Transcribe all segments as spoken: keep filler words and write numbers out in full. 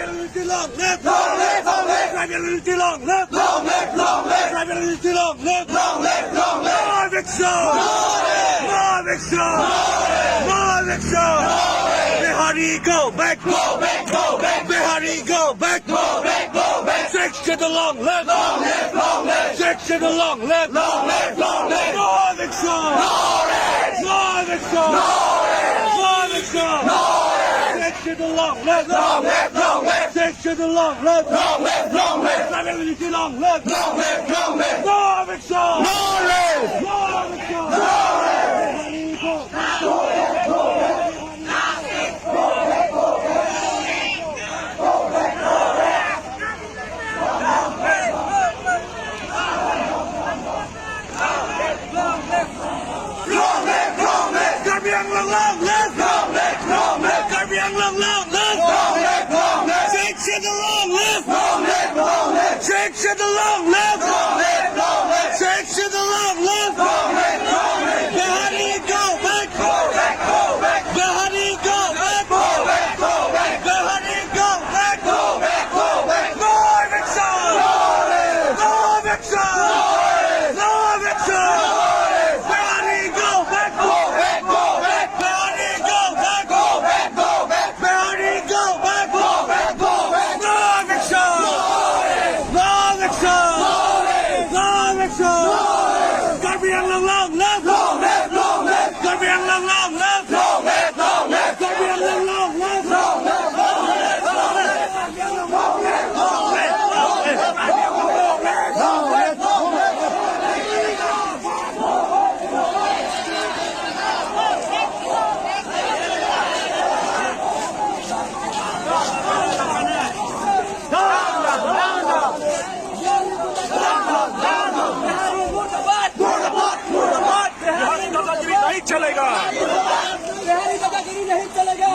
Unity long live! Long live! Long live! Tribal unity long live! Long live! Long live! Tribal unity long live! Long live! Long live! More eviction! More eviction! More eviction! Bihari, go back! Go back! Go back! Bihari, go back! Go back! Go back! Sixth Schedule long live! Long live! Long live! Sixth Schedule long live! Long live! Long live! No eviction! No rest! No eviction! No rest! No eviction! No rest! Sixth Schedule long live! Long live! Long live! Sixth Schedule long live! Long live! Long live! Tribal unity long live! Long live! Long live! No eviction! No rest! No eviction! No rest! Bihari, go back! Go back! Go back! Long live, long live! Karbi Anglong long live! Long live, long live! Karbi Anglong long live! Long live, long live! Sixth Schedule long live! Long live, long live! Sixth Schedule long live! Long live, long live! Sixth Schedule long live! Long live, long live! Bihari, go back! Go back, go back! Bihari, go back! Go back, go back! Bihari, go back! Go back, go back! No eviction! No rest! No eviction! No rest! No eviction! No rest! Bihari, go back! Go back, go back! Bihari, go back! Go back, go back! Bihari, go back! Go back, go back! No eviction! No rest! No eviction! No rest! No eviction! No rest! Karbi Anglong long live! Long live, long live! Karbi Anglong long live! Long live, long live! Karbi Anglong long live! Long live, long live! Karbi Anglong long live! Long live, long live! Bihari दादागिरी नहीं चलेगा। बिहारी दादागिरी नहीं चलेगा।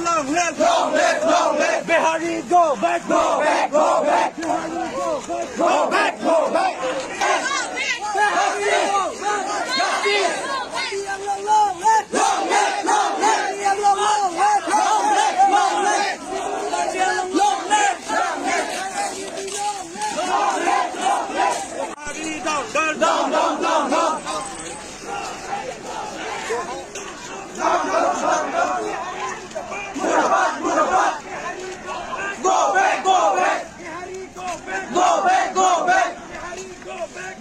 Long live, long live! Long live, long live! Bihari, go back! Go back, go back! Bihari, go back! Go back, go back! Bihari, go back! Long live, long live! Long live, long live! Long live, long live! Long live, long live! Bihari, down, down, down, down, down, down! Go back, go back. Go back, go back.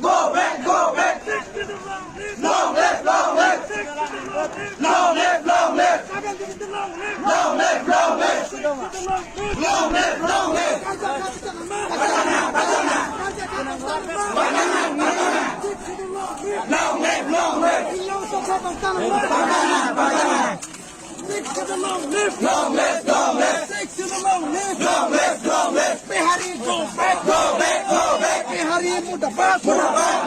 Go back, go back. Long live, long live. Long live, long live. Long live, long live. Long live, long live. Long live, long live. Sixth Schedule long live. Long live, long live. Sixth Schedule long live. Long live, long live. Bihari go back. Go back, go back. Bihari murdabad. Murdabad,